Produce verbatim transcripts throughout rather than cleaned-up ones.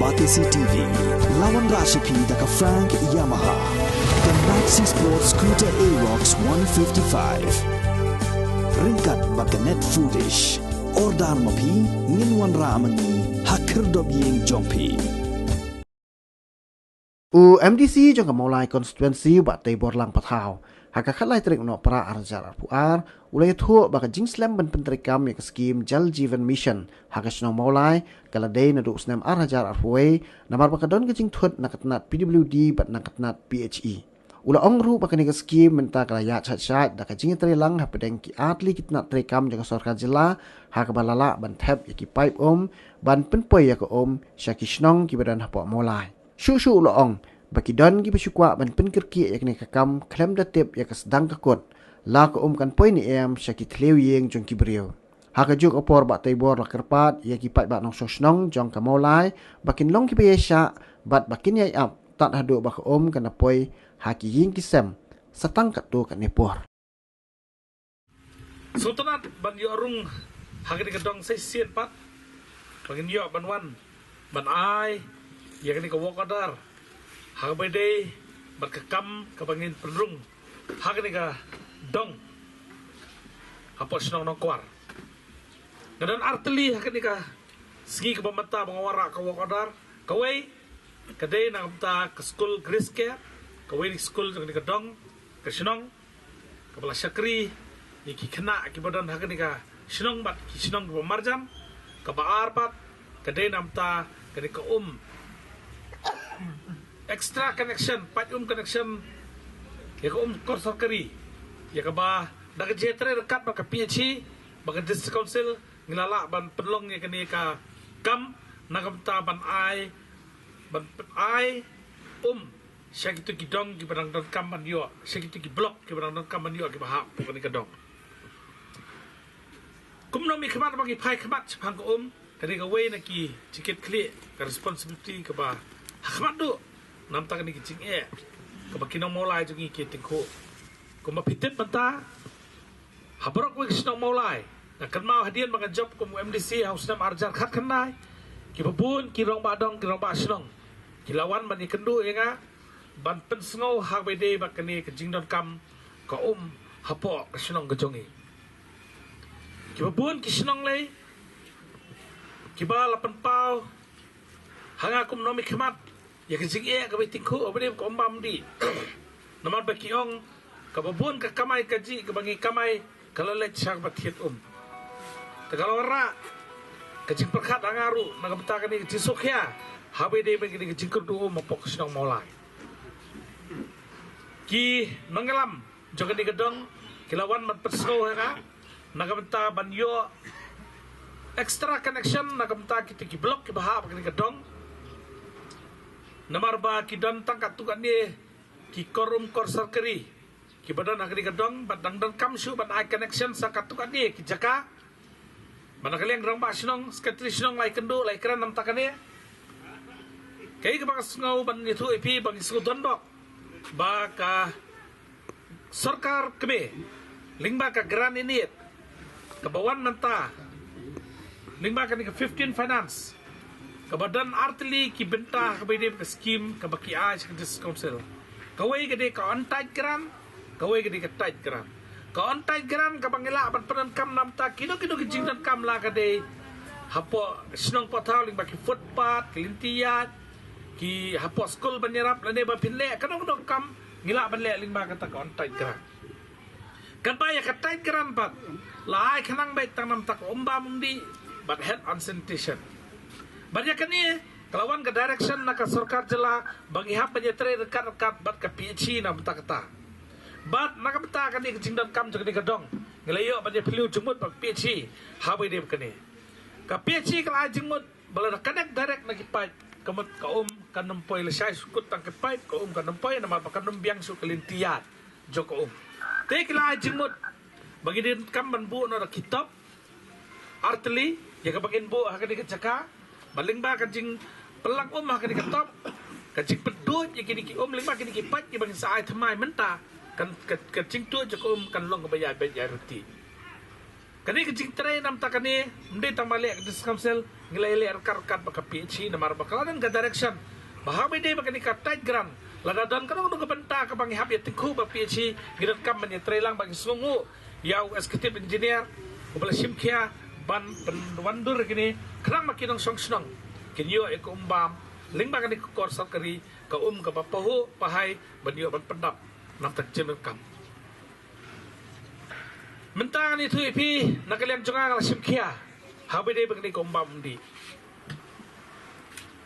Batesi T V, la wanrah sha phi da ka Frank Yamaha. Ka Maxi Sport Scooter Aerox one fifty-five. Ryngkat bad ka Net Foodish. Order ma phi, ngin wanrah ma ngi ha khyrdop ïing jong phi. U M D C jong ka Mawlai Constituency, u Bah Teibor Lang Pathaw, ha ka khatlai tarik u Nohprah ar hajar arphew ar, u la ïathuh ba ka jingslem ban pyntreikam ïa ka skim Jal Jeevan Mission ha ka shnong Mawlai ka la dei naduh u snem ar hajar arphew wei, namar ba ka don ka jingthut na ka tnat P W D bad na ka tnat P H E. U la ong ruh ba kane ka skim mynta ka la ïaid shaid shaid da ka jingïatreilang hapdeng ki artylli ki tnat treikam jong ka sorkar jylla, ha kaba la lah ban thep ïa ki paip um ban pynpoi ïa ka um sha ki shnong kiba don hapoh Mawlai. Shuh shuh u la ong ba ki don kiba shu kwah ban pynkyrkieh ïa kane ka kam khlem da tip ïa ka sdang ka kut, la ka um kan poi ne em sha ki thliew ïing jong ki briew. Ha kajuh ka por, Bah Teibor la kyrpad ïa ki paidbah nongshong shnong jong ka Mawlai ba kin long kiba ïaishah bad ba kin ïai ap tad haduh ba ka um kan da poi ha ki ïing ki sem sa tang katto katne por. Sngewtynnat ban ïoh rung ha kane ka dong sa shisien pat, ba ngin ïoh ban wan ban ai ïa kane ka work order ha kaba ïadei bad ka kam kaba ngin pynrung ha kane ka dong hapoh shnong Nongkwar. Nga don artylli ha kane ka sngi kaba mynta ba nga wanrah ka work order. Kawei ka dei na ka bynta ka skul Grace Care, kawei na ki skul jong kane ka dong, ka shnong, kaba la shakri ïa ki khynnah kiba don ha kane ka shnong bad ki shnong kiba marjan. Kaba ar pat ka dei na ka bynta kane ka um, extra connection, paip um connection ïa ka um kor sorkari, ïa kaba da ka jingtrei ryngkat bad ka P H E bad ka District Council ngi la lah ban pynlong ïa kane ka kam na ka bynta ban ai, ban ai um sha kito ki dong kiba dang donkam ban ïoh, sha kito ki block kiba dang donkam ban ïoh kiba hap hapoh kane ka dong. Kumno mynta ba ngi phai khmat shaphang ka um, kane kawei na ki jingkitkhlieh, ka responsibility kaba ha khmat duh na ka bynta kane ka jingeh kaba ki nong Mawlai jong ngi ki tyngkhuh. Kumba phi tip mynta, ha baroh kawei ka shnong Mawlai, nga kynmaw hadien ba nga jop kum u M D C ha u snem ar hajar khatkhyndai, kiba bun ki rangbah dong, ki rangbah shnong ki la wan ban ïakynduh ïa nga ban pynsngew ha kaba ïadei bad kane ka jingdonkam ka um hapoh ka shnong ka jong ngi. Kiba bun ki shnong lei kiba la pynpaw ha nga kum u nongmihkhmat ïa ka jingeh kaba tyngkhuh ha kaba ïadei bad ka um bam dih. Namar ba ki ong, kaba bun ka kamai kajih kaba ngi kamai ka la leit sha kaba thied um. Te ka la wanrah ka jingpyrkhat ha nga ruh na ka bynta kane ka jingsngewkhia ha kaba ïadei bad kane ka jingkyrduh um hapoh ka shnong Mawlai. Ki nongïalam jong kane ka dong ki la wan ban pynsngew ha nga na ka bynta ban ïoh extra connection na ka bynta kito ki block kiba hap ha kane ka dong. Namar ba ki don tang katto katne ki kor um kor sorkari kiba don ha kane ka dong bad dang donkam shuh ban ai connection sha katto katne ki jaka. Bad na ka liang rangbah shnong, secretary shnong la ïakynduh, la ïakren na ka bynta kane. Kaei kaba nga sngew ban ïathuh ïa phi ba ngi sngew donbok ba ka sorkar kmie lyngba ka grant in aid kaba wan mynta lyngba kane ka fifteen finance, kaba don artylli ki bynta kaba ïadei bad ka skim kaba ki ai sha ka District Council. Kawei ka dei ka on tight grant, kawei ka dei ka tight grant. Ka on tight grant kaba ngi lah ban pyndonkam na ka bynta kino kino ki jingdonkam, la ka dei hapoh shnong pathaw lyngba ki footpath, ki lynti ïaid, ki hapoh skul ban ïarap lane ba phin leh kano kano ka kam, ngi lah ban leh lyngba kata ka on tight grant. Katba ïa ka tight grant pat la ai khnang beit tang na ka bynta ka um bam um dih bad health and sanitation. Bad ïa kane ka la wan ka direction na ka sorkar jylla ba ngi hap ban ïatrei ryngkat ryngkat bad ka P H E na ka bynta kata. Bad na ka bynta kane ka jingdonkam jong kane ka dong, ngi la ïoh ban ïaphylliew jingmut bad ka P H E ha kaba ïadei bad kane. Ka P H E ka la ai jingmut ba lada connect direct na ki paip, ka mut ka um kan ym poi, lashai shu kut tang ki paip, ka um kan ym poi namar ba kan ym biang shuh ka lynti ïaid jong ka um. Te ki la ai jingmut ba ngi donkam ban buh noh da ki top artylli ïa kaba ngin buh ha kane ka jaka, ba lyngba ka jingpynlong um ha kane ka top, ka jingpynduh ïa kine ki um lyngba kine ki paip kiba ngin sa ai thymmai mynta, kan, ka, ka jingtuh jong ka um kan long kaba ïaid beit ïaid ryntih. Kane ka jingtrei namar kane, ym dei tang ba leh ka District Council, ngi la leh ryngkat ryngkat bad ka P H E namar ba ka la don ka direction ba haba ïadei bad kane ka tight grant, lada don kano kano ka bynta kaba ngi hap ïatyngkhuh bad P H E, ngi donkam ban ïatrei lang. Bad ngi sngewnguh ïa u Executive Engineer uba la shim khia ban pynwandur ïa kine, khnang ba ki nongshong shnong kin ïoh ïa ka um bam lyngba kane ka kor sorkari, ka um kaba pahuh pahai ban ïoh ban pyndap namar ka jingdonkam. Mynta ngan ïathuh ïa phi, na ka liang jong nga, nga la shim khia haba ïadei bad kane ka um bam um dih.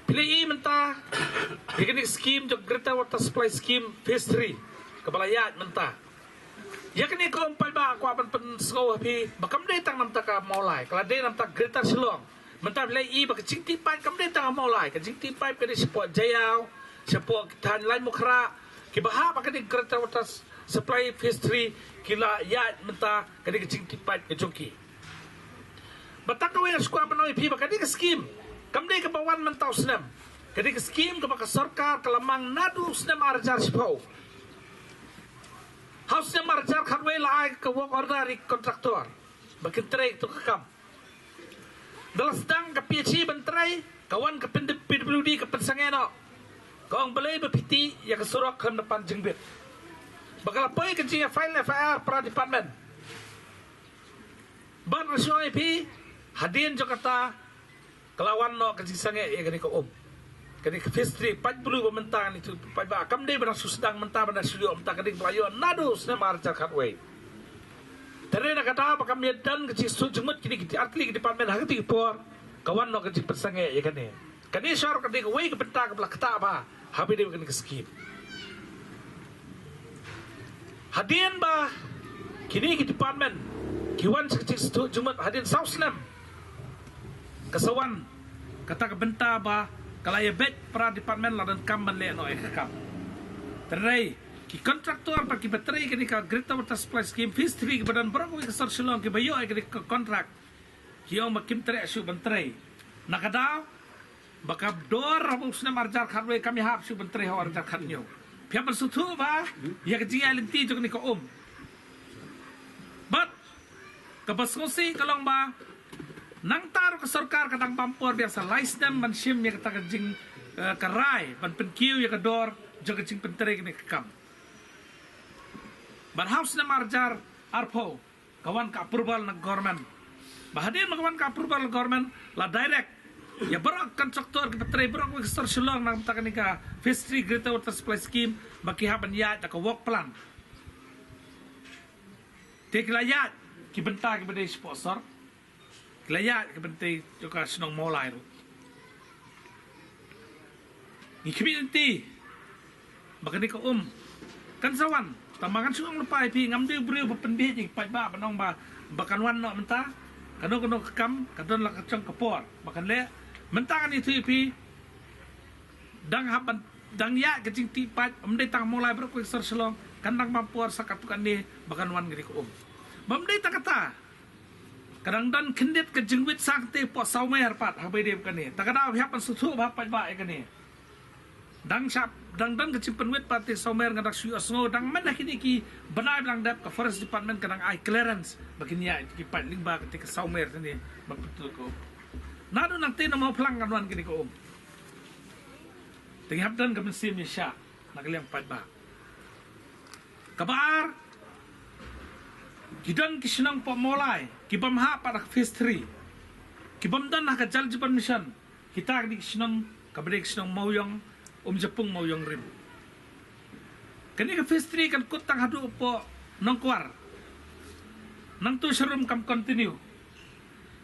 Phi la ïohi mynta ïa kane ka scheme jong Greater Water Supply Scheme Phase three kaba la ïaid mynta. Ïa kane ka um, paidbah, kwah ban pynsngew ha phi ba kam dei tang namar ka Mawlai, ka la dei namar Greater Shillong. Mynta phi la ïohi ba ka jingtih paip kam dei tang ha Mawlai, ka jingtih paip ka dei shapoh Jaïaw, shapoh ki thaiñ Laitumkhrah, kiba hap ha kane ka Greater Water Supply Phase three ki la ïaid mynta kane ka jingtih paip ka jong ki. Bad tang kawei nga sngewkwah ban ong ïa phi ba kane ka scheme kam dei kaba wan mynta u snem. Kane ka scheme kaba ka sorkar ka la mang naduh u snem ar hajar shiphew. Ha u snem ar hajar khatwei la ai ka work order ïa ki contractor ba kin trei kato ka kam. Da la sdang ka P H E ban trei, ka wan ka P W D ka pynsangeh noh. Ka ong balei ba phi tih ïa ka surok khlem da pan jingbit. Bad ka la poi ka jingïa file F I R para department. Bad nga shu ong ïa phi, hadien jong kata ka la wan noh ka jingsangeh ïa kane ka um. Kane ka Phase three, paidbah, ba mynta ngi tu, paidbah, kam dei ba dang shu sdang mynta, ba dang shu ïoh mynta, ka dei ba la ïoh naduh u snem ar hajar khatwei. Te na ka daw ba kam ïadon ka jingsngewthuh jingmut kine ki artylli ki department ha kata ka por, ka wan noh ka jingpynsangeh ïa kane. Kane shor ka dei kawei ka bynta kaba la ktah bha haba ïadei bad kane ka scheme. Hadien ba kine ki department ki wan sha ka jingsngewthuh jingmut hadien saw snem, ka sa wan kata ka bynta ba ka la ïabeit para department, la donkam ban leh noh ïa ka kam. Hynrei ki contractor ba kiba trei kane ka Greater Water Supply Scheme Phase three kiba don baroh kawei ka sor Shillong kiba ïoh ïa kane ka contract, ki ong ba kim treh shuh ban trei. Na ka daw ba ka dor haba u snem ar hajar khatwei kam ïahap shuh ban trei ha u ar hajar khathynñiew. Phi hap ban sngewthuh ba ïa ka jingïaid lynti jong kane ka um. Bad kaba sngewsih ka long ba nangta ruh ka sorkar ka dang bam por biang sa lai snem ban shim ïa kata ka jing, eh, ka rai ban pynkiew ïa ka dor jong ka jingpyntrei kane ka kam. Bad ha u snem ar hajar arphew ka wan ka approval na government. Ba hadien ba ka wan ka approval na government, la direct ïa baroh contractor kiba trei baroh kawei ka sor Shillong na ka bynta kane ka Phase three Greater Water Supply Scheme ba ki hap ban ïaid da ka work plan. Te ki la ïaid ki bynta kiba dei shapoh sor, ki la ïaid ki bynta jong ka shnong Mawlai ruh. Ngi khmih lynti ba kane ka um kan sa wan. Tangba ngan shu ong lypa ïa phi, ngam dei u briew ba pynbieit ïa ki paidbah ban ong ba, ba kan wan noh mynta. Kano kano ka kam ka don la ka jong ka por ba kan leh. Mynta ngan ïathuh ïa phi, dang hap ban, dang ïaid ka jingtih paip, ym dei tang Mawlai, baroh kawei ka sor Shillong, kan dang bam por sa katto katne ba kan wan kane ka um. Bym dei tang kata, ka dang don khyndiat ka jingwit sangtei hapoh Sawmer pat haba ïadei bad kane. Ta ka daw phi hap ban sngewthuh bha paidbah ïa kane. Dang shah, dang don ka jingpynwit pat te Sawmer, nga dang shu ïohsngew dang mynta kine ki bnai ba dang dep ka Forest Department ka dang ai clearance ba kin ïaid ki paip lyngba kata ka Sawmer te ne ban pyntur ka um. Naduh nangtei na Mawphlang kan wan kane ka um. Te ngi hap don ka mynsiem ïa shah na ka liang paidbah. Kaba ar, ki don ki shnong hapoh Mawlai kibym hap pat ha ka Phase three, kibym don ha ka Jal Jeevan Mission. Kita ki dei ki shnong kaba dei ki shnong Mawiong, Umjapung, Mawiong Rim. Kane ka Phase three kan kut tang haduh hapoh Nongkwar. Nangtu sharum kam continue.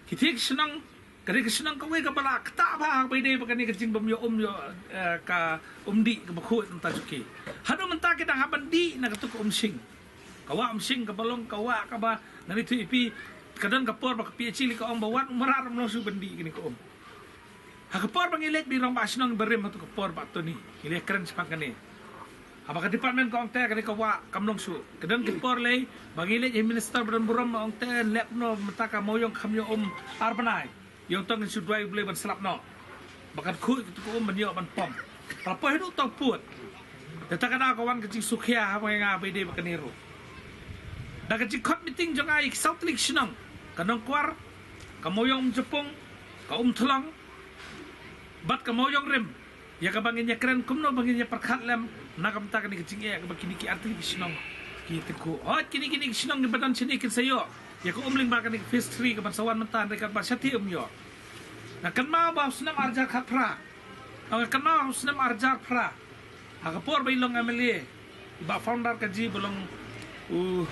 Kita ki shnong, ka dei ka shnong kawei kaba la ktah bha haba ïadei bad kane ka jingbym ïoh um, ïoh, eh, ka um dih kaba khuid mynta jong ki. Haduh mynta ki dang hap ban dih na katu ka um shing. Ka wah um shing kaba long ka wah kaba ngan ïathuh ïa phi, ka don ka por ba ka P H E lei ka ong ba wat u mrad um long shuh ban dih kane ka um. Ha ka por ba ngi leit, ba i rangbah shnong ba rim ha katu ka por, Bah Tony, ngi leit kren shaphang kane. Haba ka department ka ong te kane ka wah kam long shuh. Ka don ka por lei ba ngi leit ha i minister ba donburom, ong te leh kumno mynta ka Mawiong kam ïoh um ar bnai. Ïa uto ngin shu duwai U Blei ban slap noh ba kan khuid katu ka um ban ïoh ban pom. Ka la poi haduh uto pud. Te ta ka daw ka wan ka jingsngewkhia ha nga bad ïadei bad kane ruh. Da ka jingkhot meeting jong nga ïa ki saw tylli ki shnong, Ka Nongkwar, ka Mawiong Umjapung, ka Umthlong bad ka Mawiong Rim, ïa kaba ngin ïakren kumno ba ngin ïa pyrkhat lem na ka bynta kane ka jingeh kaba kine ki artylli ki shnong ki tyngkhuh. Hooid, kine kine ki shnong kiba don shane kin sa ïoh ïa ka um lyngba kane ka phase three kaban sa wan mynta, hynrei katba shathie ym ïoh. Nga kynmaw ba ha u snem arhajar khatphra, nga kynmaw ha u snem arhajar phra, ha ka por ba i long M L A, i bah founder ka jong ngi ba long u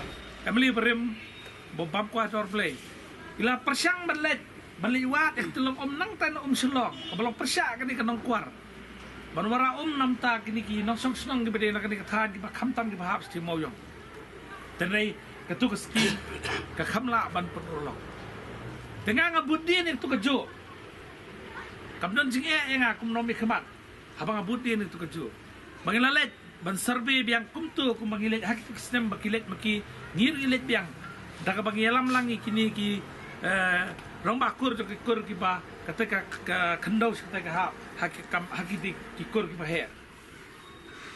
M L A barim, bah Bamkwah Dorblei, i la pyrshang ban leit, ban leit wad ïa ka tyllong um nangta na Umshillong kaba long pyrshah kane ka Nongkwar, ban wanrah um na ka bynta kine ki nongshong shnong kiba dei na kane ka thaiñ, kiba khamtam kiba hap sha Mawiong. Hynrei katu ka skim ka kham lah ban pynurlong. Te nga, nga bud dien ïa katu kajuh. Kam don jingeh ïa nga kum u nongmihkhmat haba nga bud dien ïa katu kajuh. Ba ngi la leit ban survey biang kumto kumba ngi leit ha kito ki snem ba ki leit ma ki, ngi ruh ngi leit biang. Da kaba ngi ïalam lang ïa kine ki, eh, rangbah kur jong ki kur kiba katei ka, ka khyndew sha katei ka hap, ha ki kam, ha ki dei ki kur kiba heh.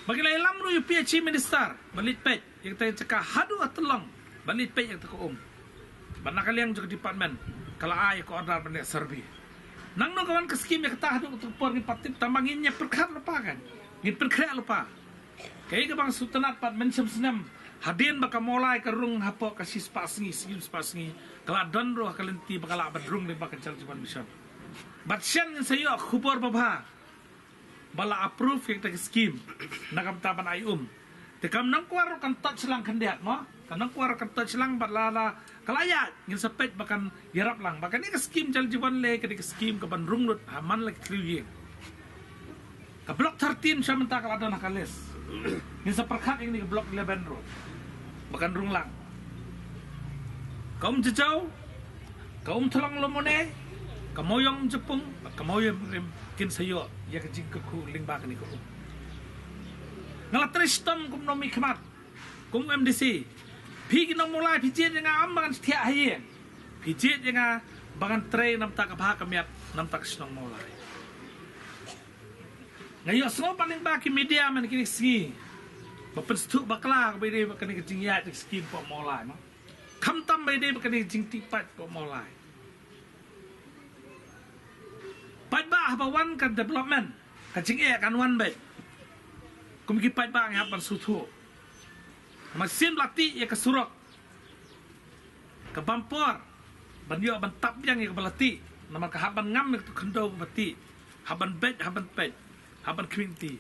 Ba ngi la ïalam ruh ïa u P H E minister ban leit peit ïa katei ka jaka haduh ha tyllong, ban leit peit ïa katei ka um. Bad na ka liang jong ka department ka la ai ïa ka order ban leit survey. Nangno ka wan ka skim ïa kata haduh katei ka por? Ngim pat tip, tangba ngin ïa pyrkhat lypa kan, ngin pynkhreh lypa. Kaei kaba nga sngewtynnat pat, mynshem snem hadien ba ka Mawlai ka rung hapoh ka shispah sngi, shi shispah sngi, ka la don ruh ha ka lynti ba ka lah ban rung lyngba ka Jal Jeevan Mission. Bad shen ngin sa ïoh khubor babha ba la approve ïa kata ka skim na ka bynta ban ai um. Te ka Nongkwar ruh kan touch lang khyndiat, mo? Ka Nongkwar ruh kan touch lang bad lada ka la ïaid, ngin sa peit ba kan ïarap lang. Bad kane ka skim Jal Jeevan Mission ka dei ka skim kaban rung lut ha man la ki thliew ïing. Ka Block thirteen sha mynta ka la don ha ka list. Ngin sa pyrkhat ïa kane ka Block eleven ruh ba kan rung lang. Ka Umjajaw, ka Umthlong Lawmone, ka Mawiong Umjapung bad ka Mawiong Rim kin sa ïoh ïa ka jingkyrkhu lyngba kane ka um. Nga la trei shitom kum u nongmihkhmat, kum u M D C. Phi ki nong Mawlai phi jied ïa nga, ym ba ngan thiah ha ïing. Phi jied ïa nga ba ngan trei na ka bynta ka bha ka miat na ka bynta ka shnong Mawlai. Nga ïohsngew pat lyngba ki media mynne kine ki sngi ba pynsngewthuh bakla kaba ïadei bad kane ka jingïaid ka skim hapoh Mawlai, mo. Khamtam ba ïadei bad kane ka jingtih paid hapoh Mawlai. Paidbah, haba wan ka development, ka jingeh kan wan beit. Kum ki paidbah ngi hap ban sngewthuh. Mynsiem la tih ïa ka surok, ka bam por ban ïoh ban tap biang ïa kaba la tih. Namar ka hap ban ngam ïa katu ka khyndew kaba tih, hap ban beit, hap ban peit, hap ban khmih lynti.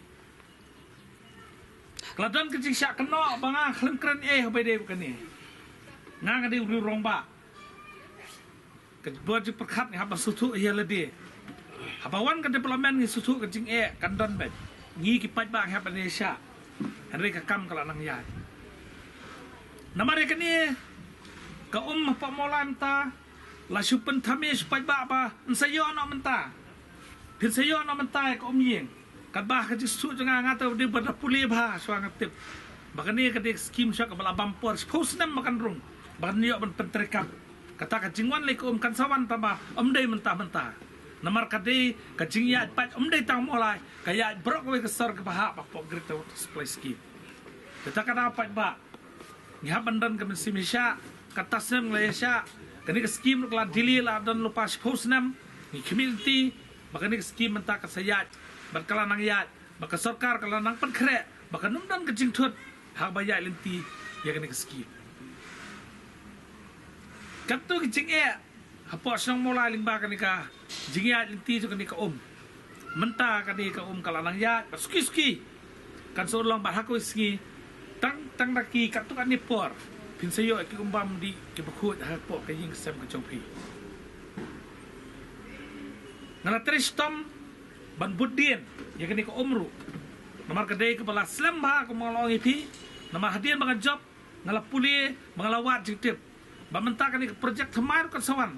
Ka la don ka jingshah kynnoh ba nga khlem kren ei ha ba ïadei bad kane. Nga, nga dei u riew rangbah. Ka bor jingpyrkhat ngi hap ban sngewthuh ïa lade. Haba wan ka development ngi sngewthuh ka jingeh kan don beit. Ngi ki paidbah ngi hap ban ïaishah. Hynrei ka kam ka la nang ïaid. Namar ïa kane ka um hapoh Mawlai mynta la shu pynthame sha paidbah ba yn sa ïoh noh mynta. Phin sa ïoh noh mynta ïa ka um ïing. Katba ha ka jingsngewthuh jong nga, nga te dei ba da pule bha shuwa nga tip ba kane ka dei ka skim shuwa kaba la bam por shiphew snem ba kan rung, ba kan ïoh ban pyntreikam. Kata ka jingwan lei ka um kan sa wan tangba ym dei mynta mynta. Namar ka dei ka jingïaid paid ym dei tang Mawlai, ka ïaid baroh kawei ka sor kaba hap hapoh Greater Water Supply Scheme. Kata ka daw paidbah, ngi hap ban don ka mynsiem ïaishah. Kata snem ngi la ïaishah. Kane ka skim ruh ka la delay, la don lypa shiphew snem. Ngi khmih lynti ba kane ka skim mynta kan sa ïaid, bad ka la nang ïaid. Ba ka sorkar ka la nang pynkhreh ba kan ym don ka jingthut haba ïaid lynti ïa kane ka skim. Katto ka jingeh hapoh shnong Mawlai lyngba kane ka jingïaid lynti jong kane ka um. Mynta kane ka um ka la nang ïaid bad suki suki kan sa urlong bad ha kawei ka sngi. Tang, tang da ki katto katne por phin sa ïoh ki um bam dih kiba khuid hapoh ka ïing ka sem ka jong phi. Nga la trei shitom ban bud dien ïa kane ka um ruh. Namar ka dei kaba la slem bha, kumba nga la ong ïa phi. Namar hadien ba nga jop, nga la pule, ba nga la wad jingtip ba mynta kane ka projek thymmai ruh kan sa wan,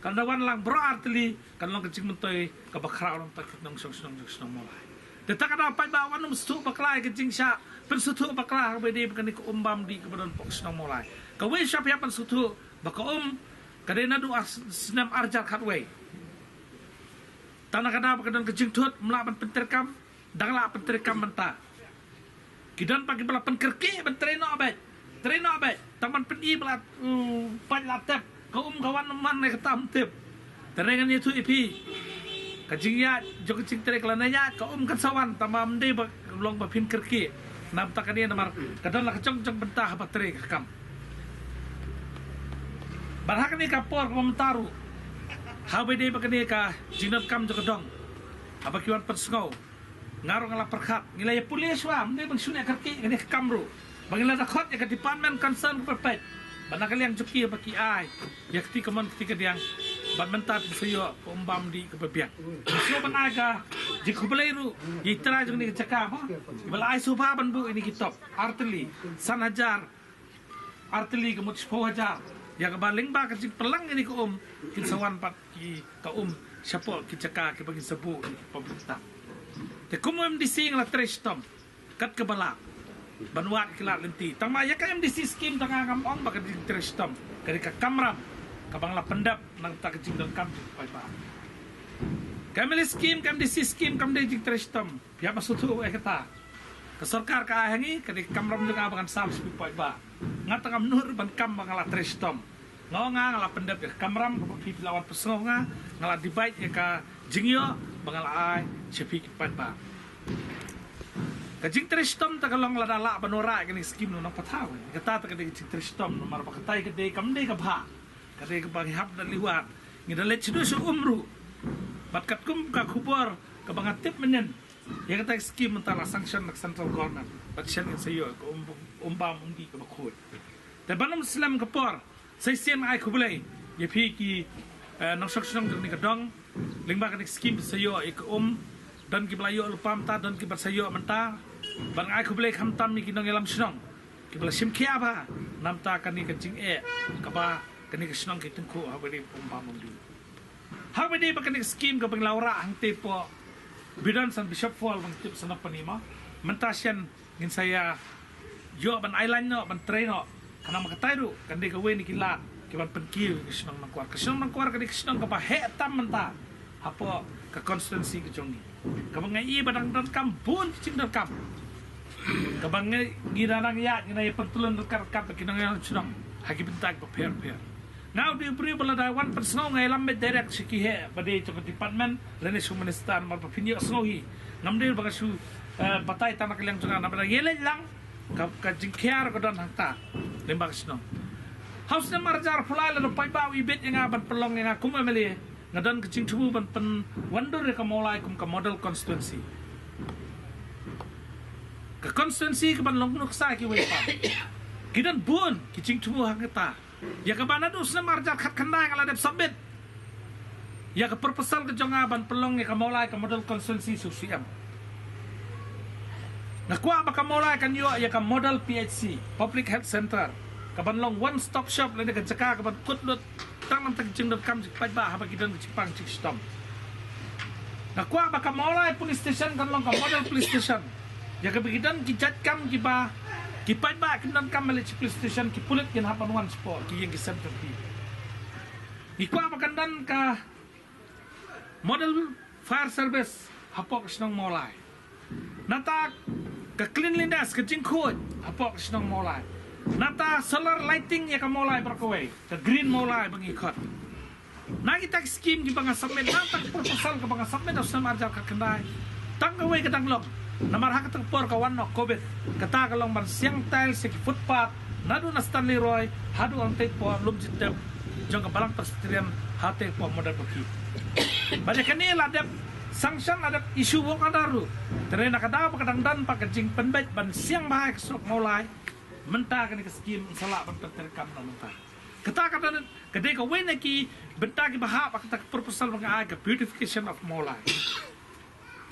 kan da wan lang baroh artylli, kan long ka jingmyntoi kaba khraw na ka bynta ki nongshong shnong jong ka shnong Mawlai. Te kata ka daw paidbah, wat nym sngewthuh bakla ïa ka jingshah pynsngewthuh bakla ha kaba ïadei bad kane ka um bam dih kaba don hapoh ka shnong Mawlai. Kawei shuwa phi hap ban sngewthuh ba ka um ka dei naduh ar, snem arhajar khatwei. Tang na ka daw ba ka don ka jingthut, ym lah ban pyntreikam, dang lah pyntreikam mynta. Ki don pat kiba la pynkyrkieh ban trei noh beit, trei noh beit, tang ban pyni ba la, uh, paid la tep. Ka um ka wan man ne ka tam tip. Te ngan ïathuh ïa phi. Ka jingïaid jong ka jingtrei ka la ïaid, ka um kan sa wan, tangba ym dei ba long ba phin kyrkieh. Namta kane namar ka don la ka jong jong bynta haba trei ka kam. Bad ha kane ka por kaba mynta ruh, haba dei ba kane ka jingdonkam jong ka dong, haba ki wan pynsngew, nga ruh nga la pyrkhat, ngi la ïa pule shuwa, ym dei ban shu leh kyrkieh kane ka kam ruh. Ba ngi la da khot ïa ka department concern kaba peit, ba na ka liang jong ki ba ki ai ïa kti kamon kti kadiang, bad mynta phin sa ïoh ka um bam dih kaba biang. Shuwa ban ai ka jingkhublei ruh ïa i trai jong kane ka jaka, ba kiba la ai shuwa ban buh ïa kine ki top, ar tylli, san hajar, ar tylli ka mut shiphew hajar. Ïa kaba lyngba ka jingpynlang ïa kane ka um, kin sa wan pat ki, ka um shapoh ki jaka kiba ngin sa buh ïa ki public tam. Te kum u M D C nga la trei shitom kat kaba lah ban wad ki lad lynti. Tangba ïa ka M D C scheme tang ngam ong ba ka jingtrei shitom, ka dei ka kamram kaba nga la pyndep na ka bynta ka jingdonkam jong ki paidbah. Ka M L A scheme, ka M D C scheme kam dei jingtrei shitom. Phi hap ban sngewthuh eh kata. Ka sorkar ka ai ha ngi, ka dei ka kamram jong nga ba ngan sam sha phi paidbah. Nga tang ngam nud ban kam ba nga la trei shitom. Nga ong nga, nga la pyndep ïa ka kamram kaba phi, phi la wan pynsngew nga, nga la debate ïa ka jingïoh ba nga la ai sha phi ki paidbah. Ka jingtrei shitom te ka long lada lah ban wanrah ïa kane ka scheme na u nongpathaw. Kata te ka dei ka jingtrei shitom, namar ba kata ka dei, kam dei kaba, ka dei kaba ngi hap da leit wad, ngi da leit shaduh sha um ruh. Bad katkum ka khubor kaba nga tip mynnin, ïa kata ka scheme mynta la sanction na ka central government. Bad shen ngin sa ïoh ka um, um bam um dih kaba khuid. Te ban ym slem ka por, sa shisien ai khublei ïa phi ki, eh, nongshong shnong jong kane ka dong. Lyngba kane ka scheme sa ïoh ïa ka um, don kiba la ïoh lypa mynta, don kiba sa ïoh mynta. Bad nga ai khublei khamtam ïa ki nongïalam shnong kiba la shim khia bha namta kane ka jingeh kaba kane ka shnong ka tyngkhuh haba dei um bam um dih. Haba dei ba kane ka scheme kaba ngi la wanrah hangtei hapoh Bidon san Bishop Fall, ba ngi tip sa na Pynïaid, mynta shen ngin sa ïa ïoh ban ailad noh, ban trei noh. Khnang ba katai ruh kan dei kawei na ki lad kiban pynkiew ïa ka shnong Nongkwar. Ka shnong Nongkwar ka dei ka shnong kaba heh tam mynta hapoh ka constituency ka jong ngi, kaba ngi i ba dang donkam bun ki jingdonkam, kaba ngi, ngi dang ïaid, ngi dang ïa pyntylun ryngkat ryngkat bad ki nongïalam shnong ha ki bynta kiba pher pher. Nga u dei u briew ba lada wan pynsngew nga ïalam beit direct sha ki heh ba dei jong ka department lane sha u minister, namar ba phin ïohsngew hi. Ngam dei ba nga shu, eh, batai tang na ka liang jong nga, namar ba ngi leit lang ka, ka jingkhia ka don hangta lyngba ka shnong. Ha u snem arhajar arphew lai lada u paidbah u ibit ïa nga ban pynlong ïa nga kum M L A, nga don ka jingthmu ban pynwandur ïa ka Mawlai kum ka model constituency. Ka constituency kaban long nuksa kiwei pat. Ki don bun ki jingthmu hangta. Ïa kaba naduh u snem arhajar khatkhyndai nga la dep submit ïa ka proposal ka jong nga ban pynlong ïa ka Mawlai ka model constituency sha u C M. Nga kwah ba ka Mawlai kan ïoh ïa ka model P H C, Public Health Centre, kaban long one stop shop, lane ka jaka kaban kut lut tang namta ki jingdonkam jong ki paidbah haba ki don ka jingpang jingshitom. Nga kwah ba ka Mawlai police station kan long ka model police station, ïa kaba ki don ki jait kam kiba, ki paidbah kim donkam ban leit sha police station, ki pulit kin hap ban wan shapoh ki ïing ki sem jong ki. Ngi kwah ba kan don ka model fire service hapoh ka shnong Mawlai. Nangta ka cleanliness, ka jingkhuid hapoh ka shnong Mawlai. Nangta solar lighting ïa ka Mawlai baroh kawei, ka green Mawlai ba ngi khot. Na kita ki scheme kiba nga submit, nangta ka proposal kaba nga submit ha u snem arhajar khatkhyndai, tang kawei ka dang long. Namar ha kata ka por ka wan noh covid, kata ka long ban siang tiles sha ki footpath naduh na Stanley Roy haduh hangtei hapoh Lumjyntep jong ka Balang Presbyterian, hatei hapoh Mawdaibakhih. Bad ïa kane la dep sanction, la dep issue work order ruh. Te na ka daw ba ka dang don pat ka jingpynbeit ban siang bha ïa ka surok Mawlai, mynta kane ka scheme yn sa lah ban pyntreikam na mynta. Kata ka don, ka dei kawei na ki bynta kiba hap ha kata ka proposal ba nga ai, ka beautification of Mawlai.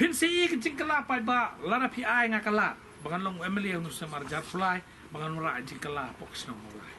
Phin sa ïohi ka jingkylla paidbah lada phi ai nga ka lad ba ngan long M L A ha u snem arhajar arphew lai, ba ngan wanrah jingkylla hapoh ka shnong Mawlai.